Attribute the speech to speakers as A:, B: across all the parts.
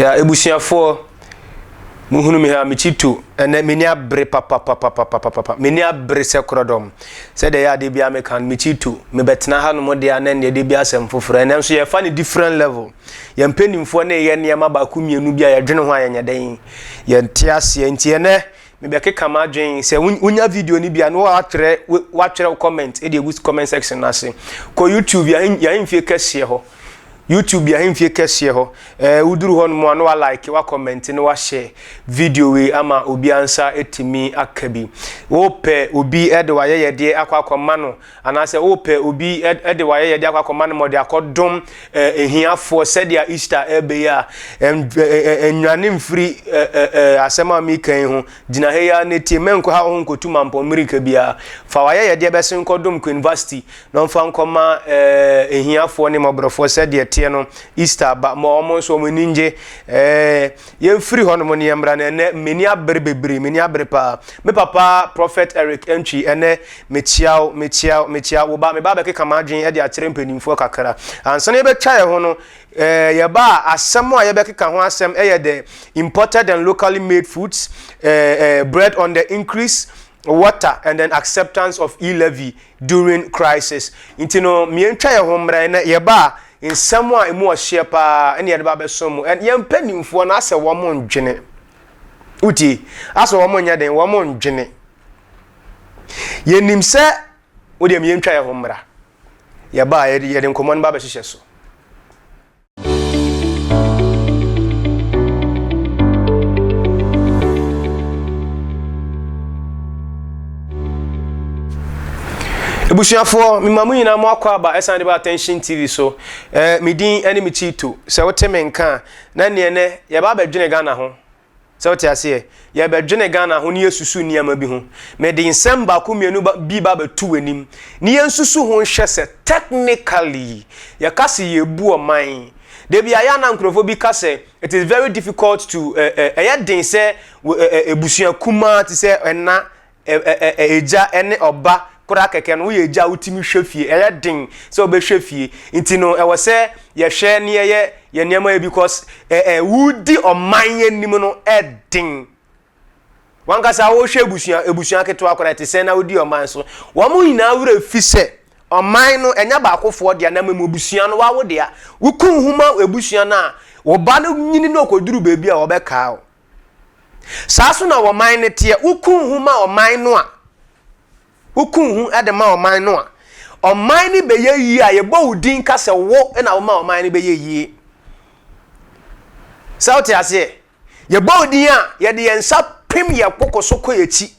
A: Ya ebusuafoɔ, mohunu me ha, mekyi to, ɛnɛ m'ani abere papapapapapapa, m'ani abere sɛ korɔdɔm. Sɛdeɛ ɛyɛ adeɛ biara meka no, mekyi to, mebɛtena ha nom deɛ a na ɛnneɛ deɛ bi asɛm foforɔ. Ɛnɛ nso yɛfa no different level. Yɛn mpanimfoɔ no reyɛ nneɛma baako mmienu bi a yɛdwene ho a yɛnyɛ dɛn, yɛnte aseɛ. Nti ɛnɛ mebɛkeka m'adwene sɛ wonya video no bi a na woatwerɛ woatwerɛ wo comment de agu comment section no ase. Kɔ YouTube yɛn ahemfie kɛseɛ hɔ. YouTube yɛ ahemfie kɛseɛ hɔ. Ɛɛ woduru hɔ nom a na wa like, wa comment na wa share video wei ama obiara nsa atumi aka bi. Wopɛ obi de wayɛyɛdeɛ akɔ akɔma no anaasɛ wopɛ obi de wayɛyɛdeɛ akɔ akɔma no ma ɔde akɔdom ahiafoɔ sɛdeɛ Easter ɛbɛ yi a, nnwane mfiri asɛm a meka yi ho. Gyina ha yi ara na tie, mɛnkɔ ha wo ho nkɔtu mampɔn mmirika biara. Fa wayɛyɛdeɛ bɛsen kɔdom Queen Vasti na ɔmfa nkɔma ahiafoɔ ne mmɔborɔfoɔ sɛdeɛ ɛteɛ no. Easter aba, ma wɔn nso wɔn ani ngye. Ɛɛ, yɛmfiri hɔnom ne yɛmmra no ɛnɛ, m'ani abere bebree, m'ani abere paa. Me papa Prophet Eric Antwi, ɛnɛ mekyia wo, mekyia wo, mekyia wo ba. Meba abɛkeka m'adwene de akyerɛ mpanimfoɔ kakra. Ansa na yɛbɛtwa yɛn ho no, ɛɛ, yɛba a, asɛm a yɛbɛkeka ho asɛm ɛyɛ the imported and locally made foods, ɛɛ, ɛɛ, bread on the increase, water and then acceptance of e-levy during crisis. Nti no, mmiɛntwa yɛn ho mmra na yɛba a, nsɛm a emu ɔhyeɛ paa ɛne yɛde ba abɛso mu. Yɛn mpanimfoɔ no asɛ wɔn ndwene. Wotie? Asɛ wɔn nyɛ den, wɔn ndwene. Yɛnim sɛ, wodeɛ mmiɛntwa yɛn ho mmra. Yɛba a, yɛde nkɔmmɔ no ba abɛhyehyɛ so. Abusuafoɔ, mema mo nyinaa mo akɔ aba ɛsan de ba Attention TV so. Eh, me din ne me Chito. Sɛ wote me nka a, na neɛ nɛ yɛba abɛdwene Ghana ho. Sɛ wote aseɛ? Yɛbɛdwene Ghana ho na yɛasusu nneɛma bi ho. Mede nsɛm baako mmienu ba, bi ba abɛto w'anim na yɛnsusu ho nhwɛ sɛ technically yɛka sɛ yɛrebu ɔman. Da bi ayɛ a na nkurɔfoɔ bi ka sɛ it is very difficult to, eh, eh, ɛyɛ den sɛ eh, eh, abusua kumaa te sɛ ɛna Agya ne ɔba koraa kɛkɛ no, woyɛ agya a wotumi hwɛ fie. Ɛyɛ den sɛ wobɛhwɛ fie. Nti no, ɛwɔ sɛ yɛhwɛ ne yɛyɛ yɛn nneɛma yɛ because ɛ ɛ wodi ɔman anim no ɛden. Wankasa wohwɛ abusua abusua ketewa koraa ɛte sɛn na wodi ɔman so. Wɔn nyinaa werɛ fi sɛ ɔman no ɛnyɛ baakofoɔ dea na mmom abusua no wawo dea. Woku wo ho ma abusua no a, wo ba no nyini na ɔkɔduru baabi a wɔbɛkaa wo. Saa so na ɔman no teɛ. Woku ho ma ɔman no a, woku ho de ma ɔman no a, ɔman no bɛyɛ yie a yɛbɔ wo din ka sɛ wo na woma ɔman no bɛyɛ yie. Sɛ wote aseɛ? Yɛbɔ wo din a, yɛde yɛn nsa pem yɛn koko so kɔ yɛn akyi.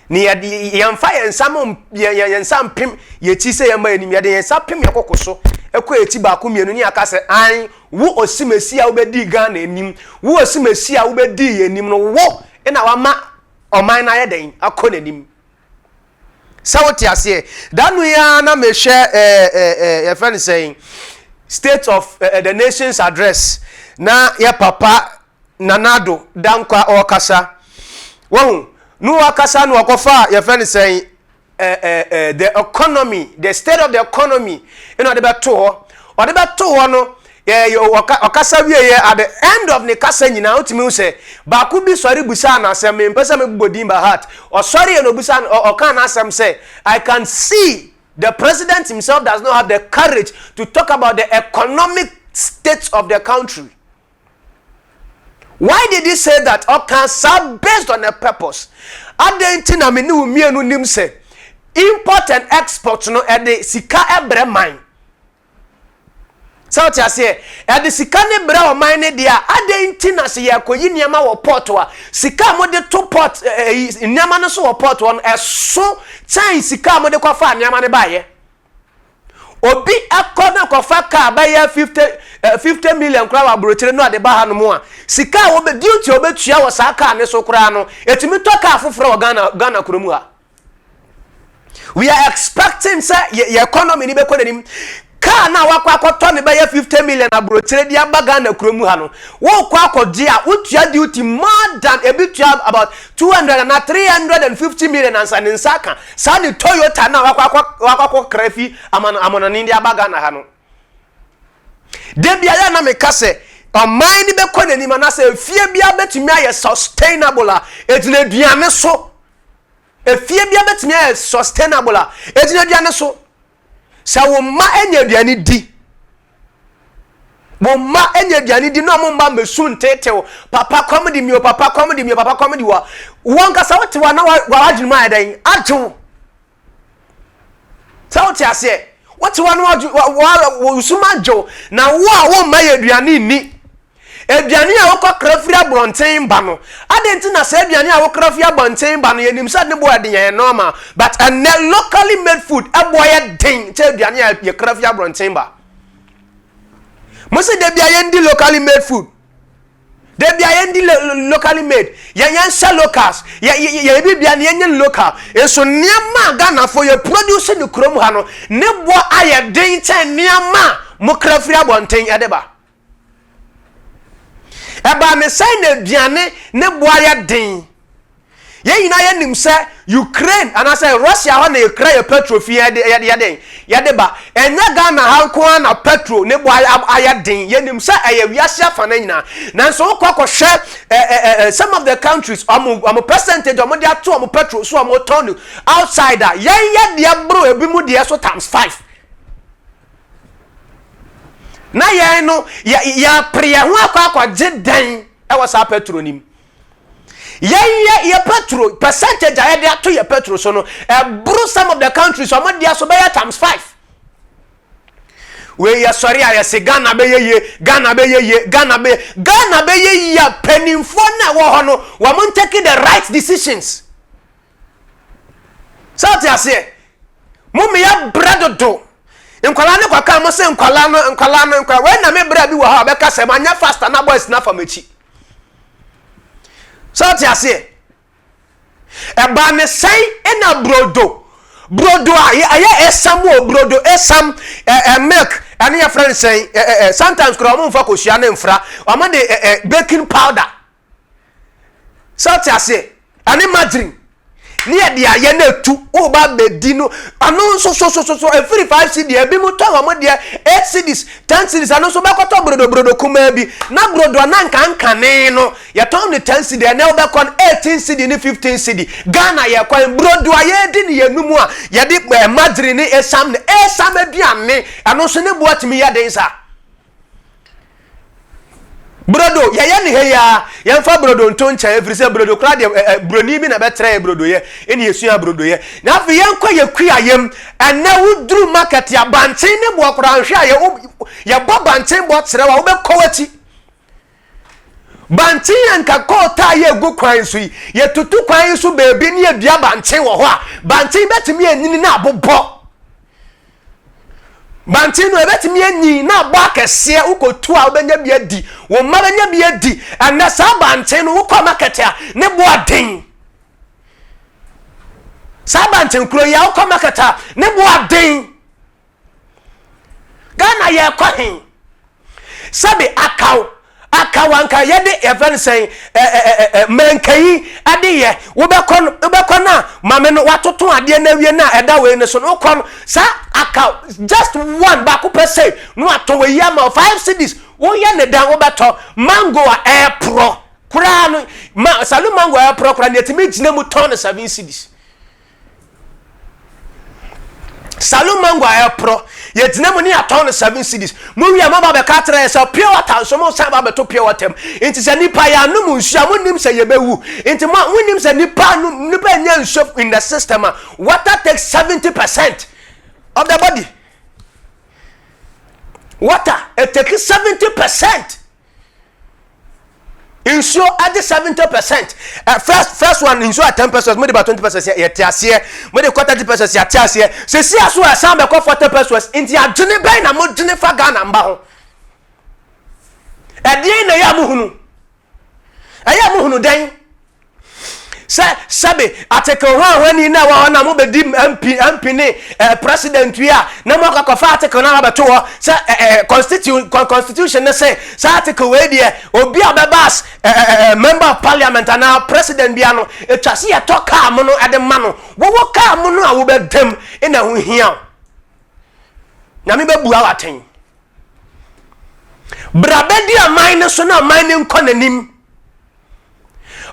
A: Ne yɛde yɛmfa yɛn nsa mo yɛn yɛn nsa mpem yɛn akyi sɛ yɛmma yɛn anim. Yɛde yɛn nsa pem yɛn koko so kɔ yɛn akyi baako mmienu ne yɛaka sɛ an wo osimesi a wobɛdii Ghana anim, wo osimesi a wobɛdii yɛn anim no, wo na wama ɔman no ayɛ dɛn akɔ n'anim. Sɛ wote aseɛ, da no yi ara na mehwɛ ɛɛ ɛɛ yɛfrɛ no sɛn state of eh, the nation's address na yɛ papa Nana Addo Dankwa ɔrekasa. Wahu? No wakasa no ɔkɔfa yɛfrɛ no sɛn eh, eh, eh, the economy, the state of the economy ɛna ɔde bɛto hɔ. Ɔde bɛto hɔ no, ɔkasa wieɛ at the end of ne kasa nyinaa wotumi hu sɛ baako bi sɔre busaa no asɛm, mempɛ sɛ mebobɔ din by heart. Ɔsɔre yɛ na obusaa ɔkaa n'asɛm sɛ, I can see the president himself does not have the courage to talk about the economic state of the country. Why did he say that? Ɔkaa saa based on a purpose. Adɛn nti na me ne wo mmienu nim sɛ import and export no ɛde sika ɛbrɛ man? Sɛ wote aseɛ, ɛde sika ne brɛ ɔman no deɛ a, adɛn nti na sɛ yɛrekɔyi nneɛma wɔ port a, sika a mode to port ɛyi nneɛma no so wɔ port hɔ no ɛso kyɛn sika a mode kɔfaa nneɛma no baeɛ? Obi kɔ na kɔfa car bɛyɛ 50 eh, 50 million koraa wɔ aburokyire no ade ba hanom a, sika a wɔbɛ duty a wɔbɛtua wɔ saa car ne so koraa no, ɛtumi tɔ car foforɔ wɔ Ghana Ghana kurom ha. We are expecting sɛ yɛ yɛ economy ni bɛkɔ n'anim. Car no a wakɔ akɔtɔ no bɛyɛ 50 million aburokyire de aba Ghana kurom ha no, wokɔ akɔgye a wotua duty more than ebi tua about 200 anaa 350 million ansa ne nsa aka Saa ne Toyota no a wakɔ akɔ wakɔ akɔkra fi aman amanɔne de aba Ghana ha no. Da biara na meka sɛ ɔman no bɛkɔ n'anim anaasɛ efie biara bɛtumi ayɛ sustainable a, ɛgyina aduane so. Efie biara bɛtumi ayɛ sustainable a, ɛgyina aduane so. Sɛ wo mma anya aduane di, wo mma anya aduane di na ɔmo mma mmesu ntetew, "Papa, kɔm de mi o, papa, kɔm de mi o, papa, kɔm de wa." Wɔn kasa wote wa na wadwene mu ayɛ dɛn agyew sɛ wote aseɛ. Wote wa na wo sum agyew na wo a wo mma yɛ aduane nni. Aduane a wokɔ firi abɔnten ba no ade nti na sɛ aduane a wokra firi abɔnten ba no, yɛnim sɛ ne boɔ ɛden, yɛ normal, but ɛnɛ locally made food ɛboɔ yɛ den kyɛ aduane a yɛkra firi abɔnten ba. Mo sɛ da bia yɛndi locally made food, da bia yɛndi locally made, yɛn yɛnhyɛ locals, yɛ yɛ bi bia ne yɛnyɛ local. Nso nneɛma a Ghanafoɔ yɛ produce ne kurom ha no ne boɔ ayɛ den kyɛn nneɛma a mo kra firi abɔnten ɛde ba. Ɛbaa ne sɛn na aduane ne boɔ ayɛ den? Yɛn nyinaa yɛnim sɛ Ukraine anaasɛ Russia hɔ na yɛkura yɛ petrol fi yɛde yɛde yɛde yɛde ba. Ɛnyɛ Ghana ha nko ara na petrol ne bo ayɛ den. Yɛnim sɛ ɛyɛ wiase afa no nyinaa, nanso wokɔ akɔhwɛ ɛ ɛ ɛ some of the countries, ɔmo percentage ɔmo de ato ɔmo petrol so ɔmo tɔn no outside a, yɛn yɛ deɛ boro ebi mu deɛ so times five. Na yɛn no yɛ yɛapere yɛn ho akɔ akɔgye dan ɛwɔ saa petrol nim. Yɛn yɛ yɛ petrol percentage a yɛde ato yɛ petrol so no ɛboro some of the countries ɔmo deɛ so bɛyɛ times five. Wei yɛ sɔre a yɛsi Ghana bɛyɛ yie, Ghana bɛyɛ yie, Ghana bɛyɛ, Ghana bɛyɛ yie a, mpanimfoɔ na ɛwɔ hɔ no wɔn take the right decisions. Sɛ ɔte aseɛ, mo mmea brɛ dodo. Nkwalaa ne kɔka mo sɛ nkwalaa no, nkwalaa no, nkwalaa wei na me brɛ bi wɔ hɔ a bɛka sɛ manyɛ faster na boys na fa m'akyi. Sɛ ɔte aseɛ, ɛbaa ne sɛn ɛna brodo a ɛyɛ ɛsam wɔ brodo ɛsam ɛ ɛ milk ɛne yɛ frɛ no sɛn ɛ ɛ sometimes kora ɔmo nfa kosua ne nfra, ɔmo de ɛ ɛ baking powder. Sɛ ɔte aseɛ, ɛne margarine ne yɛ de ayɛ na etu ɔba abɛdi no. Ano nso so so so so efiri 5 cedi, ebi mu tɔ wɔn deɛ 8 cedis, 10 cedis. Ano nso bɛkɔtɔ brodo, brodo kumaa bi na brodo a na nkankane no yɛtɔn ne 10 cedi, ɛnɛ wobɛkɔ no 18 cedi ne 15 cedi. Ghana yɛ kwan brodo a yɛdi ne yɛn num a yɛde margarine ne esam ne esam aduane, ɛno nso ne boa tumi yɛ den sa. Brodo yɛyɛ ne ha yi a, yɛmfa brodo nto nkyɛn, ɛfiri sɛ brodo koraa deɛ ɛ broni bi na bɛtrɛ yɛ brodo yɛ ɛne yɛsua brodo yɛ. Na afei yɛnkɔ yɛ kua yam. Ɛnɛ woduru market a, bankyen ne boɔ koraa nhwɛ a yɛbɔ bankyen bɔ kyerɛ wa, wobɛkɔ w'akyi. Bankyen yɛ nka kɔɔtaa yɛ egu kwan so yi, yɛtutu kwan yi so beebi ne yɛdua bankyen wɔ hɔ a, bankyen bɛtumi anyini na abobɔ. Bankyen no ɛbɛtumi anyi na abɔ akɛseɛ, wokɔtu a wobɛnya bi adi, wo mma bɛnya bi adi. Ɛnɛ saa bankyen no wokɔ market a, ne bo aden. Saa bankyen kuro yi a wokɔ market a, ne bo aden. Ghana yɛkɔ he? Sɛbi akaw akaw anka yɛde yɛfrɛ no sɛn ɛ ɛ ɛ mɛnkanyi ɛde yɛ. Wobɛkɔ no, wobɛkɔ no a, maame no watoto adeɛ no awie no a ɛda wei no so no, wokɔ no saa akaw just one baako pɛ sɛ no atɔ wei ama 5 cedis. Woyɛ ne dan wobɛtɔ mango a ɛɛporɔ koraa no ma salu mango a ɛɛporɔ koraa no, yɛtumi gyina mu tɔn no 7 cedis. Salu mango a ɛporɔ, yɛgyina mu ne yɛatɔn no 7 cedis. Mo wie a, mo ba bɛka kyerɛ yɛ sɛ pure water nso mo san ba bɛto pure water mu. Nti sɛ nipa yɛ anom nsuo a, monim sɛ yɛbɛwu. Nti mo monim sɛ nipa nom nipa nya nsuo in the system a, water takes 70% of the body. Water, it takes 70%. Nsuo agye 70%. First one nsuo a 10%, mo de ba 20%, yɛte aseɛ. Mo de kɔ 30%, yɛte aseɛ. Sisi aso a ɛsan bɛkɔ 40%. Nti adwene bɛn na mo dwene fa Ghana mba ho? Ɛdeɛn na ɛyɛ a mo hunu? Ɛyɛ a mo hunu dɛn? Sɛ sɛbe article ho ahwani na ɛwɔ hɔ na mobɛdi MP ne president yi a, na mo akɔkɔfa article na abɛto hɔ sɛ constitution ne sɛ saa article wei deɛ, obi a bɛba as member of parliament anaa president bia no, ɛtwa sɛ yɛtɔ kaa mo no ɛde ma no. Wɔwɔ kaa mo no a wobɛdam ɛna ho hia wo. Nyame bɛbua w'atɛn. Bra bɛdi aman no so na aman no nkɔ n'anim.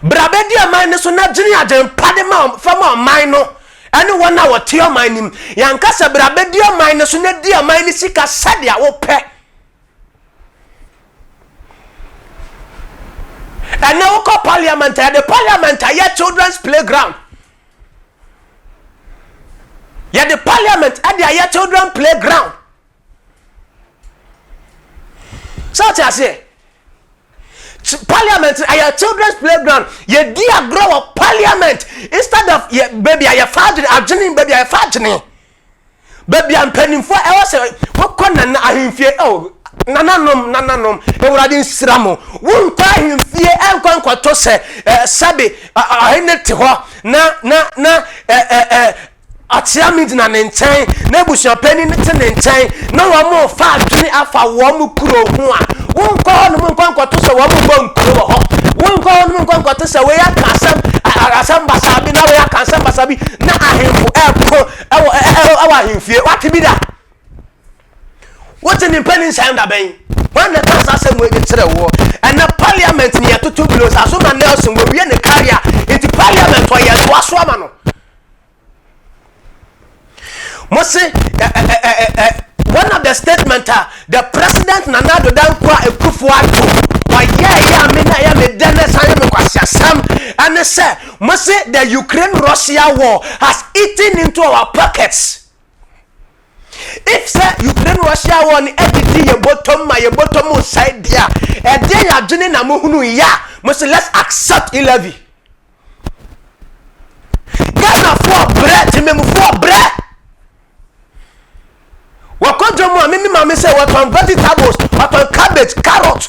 A: Bra bɛdi aman no so na dwene adwene pa de ma fa ma ɔman no ɛne wɔn a wɔte ɔman no mu. Yɛnka sɛ bra bɛdi ɔman no so na di ɔman no sika sɛdeɛ wopɛ. Ɛnɛ wokɔ parliament a, yɛde parliament ayɛ children's playground. Yɛde parliament ɛde ayɛ children playground. Sɛ ɔte aseɛ, parliament ɛyɛ children's playground. Yɛdi agorɔ wɔ parliament instead of yɛ baabi a yɛfa adwene, adwene baabi a yɛfa adwene, baabi a mpanimfoɔ ɛwɔ sɛ wokɔ nana ahemfie. Oh, nananom, nananom, Awurade nsira mo. Wonkɔ ahemfie ɛnkɔ nkɔto sɛ sɛbe ɔhene te hɔ na ɛ ɛ akyea gyina ne nkyɛn na abusuapanin te ne nkyɛn na wɔn mo fa adwene afa wɔn mo kuro ho a, wonkɔ hɔ nom nkɔ nkɔto sɛ wɔn mo bɔ nkuro wɔ hɔ. Wonkɔ hɔ nom nkɔ nkɔto sɛ wei aka asɛm basaa bi na wei aka asɛm basaa bi na ahemfo ɛko ɛwɔ ahemfie. Wate bi da? Wote ne mpanin nhyɛn da bɛn? Wɔn na ka saa asɛm wei de kyerɛ woɔ. Ɛnɛ parliament ni yɛtoto bilo sa so ma Nelson wɔwie ne career nti parliament ɔyɛ toa so ama no. Mo se ɛ ɛ ɛ ɛ one of the statement a the President Nana Addo Dankwa Akufo-Addo ɔyɛ ɛyɛ a me na ɛyɛ me dɛ ne san yɛ me kwasi asɛm ɛne sɛ mo se the Ukraine Russia war has eaten into our pockets. If sɛ Ukraine Russia war no adidi yɛ bɔtɔm ma yɛ bɔtɔm nsɛe deɛ a, ɛdeɛ yɛ adwene na mo hunu yɛ a mo se let's accept e-levy. Ghanafoɔ brɛ, temamufoɔ brɛ. Wɔkɔ dwom a mimi maame sɛ wɔtɔn vegetables, wɔtɔn cabbage, carrot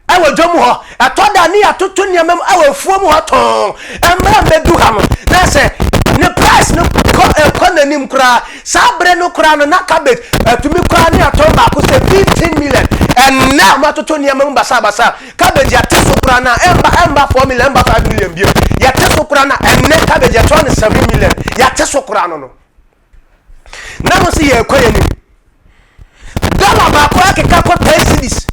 A: ɛwɔ dwom hɔ. Ɛtɔ da ne yɛatoto nneɛma mu ɛwɔ afuom hɔ tɔn. Mmerɛ mbɛdu ha no na sɛ ne price no kɔ ɛkɔ n'anim koraa. Saa bere no koraa no na cabbage ɛtumi koraa ne yɛtɔn baako sɛ 15 million. Ɛnnɛ a wɔatoto nneɛma mu basabasa, cabbage yɛte so koraa na ɛmba 4 million, ɛmba 5 million bio. Yɛte so koraa na ɛnnɛ cabbage yɛtɔn no 7 million. Yɛte so koraa no na mo sɛ yɛrekɔ yɛn anim. Dollar baako akeka kɔ 10 cedis.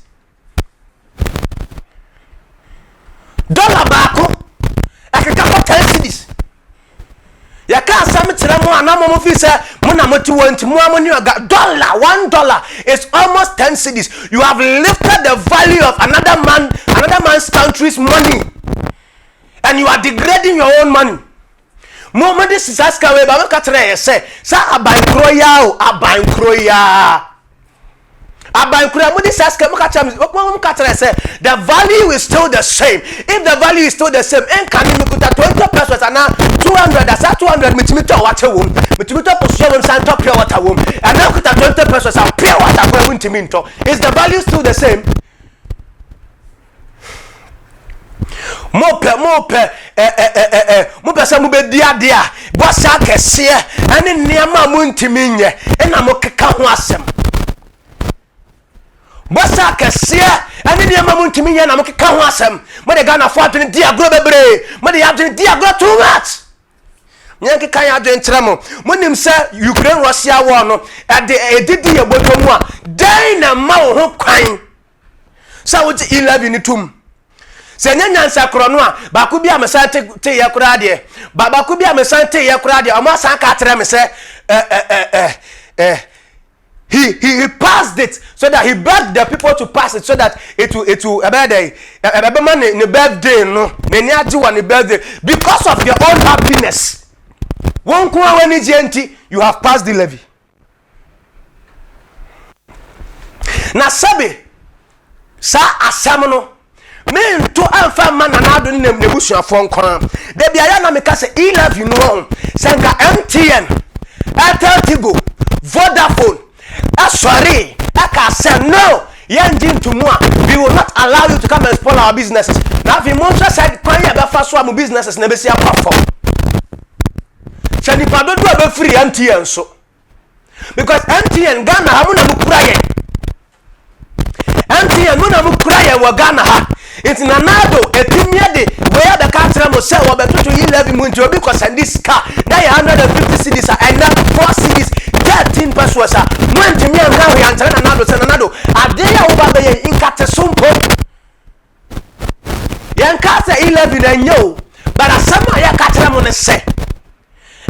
A: Dollar baako ɛkeka kɔ 10 cedis. Yɛka asɛm kyerɛ mo a na mo fi sɛ mo na mo te wɔ nti mo a mo ne ɔga. Dollar, $1 is almost 10 cedis. You have lifted the value of another man, another man's country's money, and you are degrading your own money. Mo de sisa sika wei ba mo ka kyerɛ yɛ sɛ sɛ aban koro yaa o, aban koro yaa, aban koro mo de sisa sika mo ka kyerɛ sɛ the value is still the same. If the value is still the same, nka ne mi kuta 20 pesos ana 200 asa 200, mitumi tɔ wakyɛ wɔm, mitumi tɔ kosua wɔm, san tɔ pure water wɔm. Ɛna kuta 20 pesos a, pure water kora mo ntumi ntɔ. Is the value still the same? Mo pɛ ɛ ɛ ɛ ɛ mo pɛ sɛ mo bɛ di adeɛ a bɔhyɛ akɛseɛ ɛne nneɛma a mo ntumi nyɛ ɛna mo keka ho asɛm. Bɔhyɛ akɛseɛ ɛne nneɛma mo ntumi nyɛ na mo keka ho asɛm. Mo de Ghanafoɔ adwene di agorɔ bebree. Mo de adwene di agorɔ too much. Yɛn keka yɛn adwene kyerɛ mo. Mo nim sɛ Ukraine Russia war no ɛde ɛdidi yɛ bɔtɔ mu a, dɛn na mma wo ho kwan sɛ wogye e-levy no tom sɛ nyɛ nyansa korɔ no a? Baako bi a mesan te teyɛ koraa deɛ, baako bi a mesan teyɛ koraa deɛ, ɔmo asan ka kyerɛ me sɛ ɛ ɛ ɛ ɛ ɛ he passed it so that he begged the people to pass it so that it will ɛbɛyɛ dɛ ɛbɛma ne birthday no n'ani agye wɔ ne birthday. Because of your own happiness, wɔn nko a wɔn ani gye nti, you have passed the levy. Na sɛbi saa asɛm no mento amfa mma Nana Addo ne n'abusuafoɔ nko ara. Dabi ayɛ na meka sɛ e-levy no ho sɛ nka MTN, Airtel, Tigo, Vodafone ɛsɔre ɛka sɛ no, yɛngye ntomu a, we will not allow you to come and spoil our businesses. Na afei monhwɛ sɛ kwan yɛ bɛfa so a mo businesses na bɛsi akɔ fam sɛ nipa dodoɔ a bɛfiri MTN so, because MTN, Ghana ha mo na mo kura yɛn. MTN mo na mo kura yɛn wɔ Ghana ha. Nti Nana Addo etumi de wei abɛka akyerɛ mo sɛ wɔbɛtoto e-levy mu nti obi kɔsɛnde sika na yɛ 150 cedis a, ɛnɛ 4 cedis 13 pesewas a, mo ntumi anka hwee ankyerɛ Nana Addo sɛ Nana Addo, adeɛ a woba bɛyɛ yi nka Wɔte so mpo. Yɛnkaa sɛ e-levy no ɛnyɛ o, but asɛm a yɛka kyerɛ mo ne sɛ,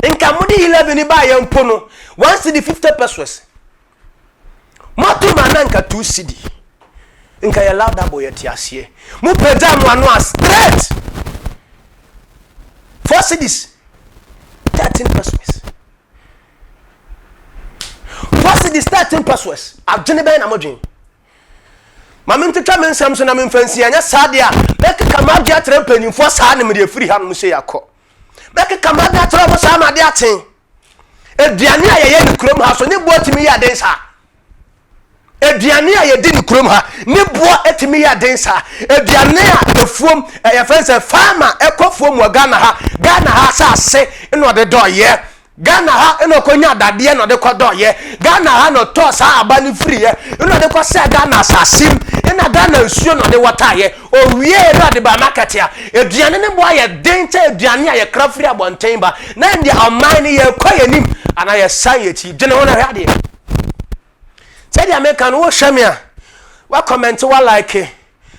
A: nka mode e-levy no baeɛ mpo no, one cedi 50 pesos. Moato ma na nka 2 cedi. Nka yɛ loudable yɛte aseɛ. Mopagya mo ano a straight 4 cedis 13 pesos. 4 cedis 13 pesos. Adwene bɛn na modwen? Ma mentwitwa me nsɛm so na memfa nsi, anyɛ saa deɛ a, mɛkeka m'adwene akyerɛ mpanimfoɔ saa na mede afiri hanom sei akɔ. Mɛkeka m'adwene akyerɛ wɔn saa ma ade akye. Aduane a yɛyɛ ne kurom ha so ne boɔ tumi yɛ den saa. Aduane a yɛdi ne kurom ha ne boɔ tumi yɛ den saa. Aduane a efuom yɛfrɛ sɛ farmer ɛkɔ fuom wɔ Ghana ha, Ghana ha asase na ɔde dɔɔyɛ. Ghana ha na ɔkɔnya dadeɛ na ɔde kɔdɔɔyɛ. Ghana ha na ɔtɔɔ saa aba no firiiɛ na ɔde kɔsɛɛ Ghana asase mu na Ghana nsuo na ɔde wɔtaeɛ. Ɔwieeɛ na ɔde baa market a, aduane no bo ayɛ den kyɛ aduane a yɛkra firi abɔnten ba. Na ɛndeɛ ɔman no yɛrekɔ yɛn anim anaa yɛsan yɛn akyi? Dwene ho na hwɛ adeɛ. Sɛdeɛ meka no, wohwɛ me a, woakɔmɛnte, woalike.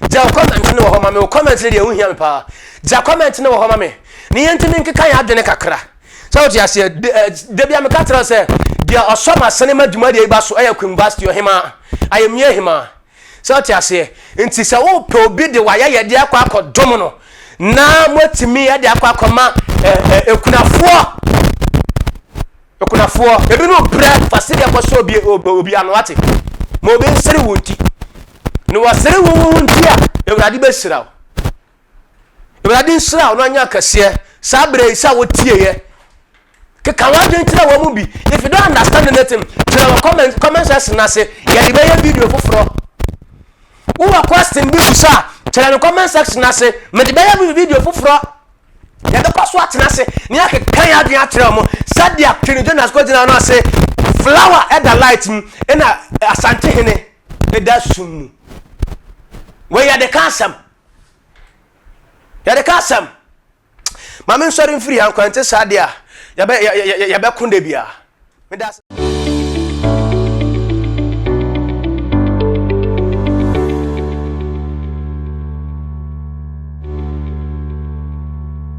A: Gya wo comment no wɔ hɔ ma me. Wo comment no deɛ ɛho hia me paa. Gya comment no wɔ hɔ ma me. Ne yɛntumi nkeka yɛn adwene kakra. Sɛ wote aseɛ, da bia meka kyerɛ sɛ deɛ ɔsɔ m'asene ma dwumadie yi ba so ɛyɛ Queen Vasti ɔhemaa, ayamyie hemaa. Sɛ wote aseɛ, nti sɛ wopɛ obi de wayɛyɛdeɛ akɔ akɔdom no na moatumi de akɔ akɔma ekunafoɔ. Akunafoɔ, ebinom brɛ fa sereɛ kɔsɔ obi obi ano ate. Ma obi nsere wo nti. Na wɔsere wo wo nti a, Awurade bɛhyira wo. Awurade nhyira wo na ɔnyɛ akɛseɛ. Saa berɛ yi sɛ wotieɛ. Keka w'adwene kyerɛ wɔn mu bi. If you don't understand anything, kyerɛ wɔ comment comment section ase. Yɛde bɛyɛ video foforɔ. Wowɔ question bi bisa a, kyerɛ no comment section ase. Mede bɛyɛ video foforɔ. Yɛbɛkɔ so atena ase na yɛakeka yɛn adwene akyerɛ wɔn sɛdeɛ Twene Jonas kɔgyina no ase flower ɛda light mu ɛna Asante hene ɛda sum mu. Wei yɛde ka asɛm. Yɛde ka asɛm. Ma me nsɔre mfiri ha nkwante saa deɛ a yɛbɛko da biara. Meda ase.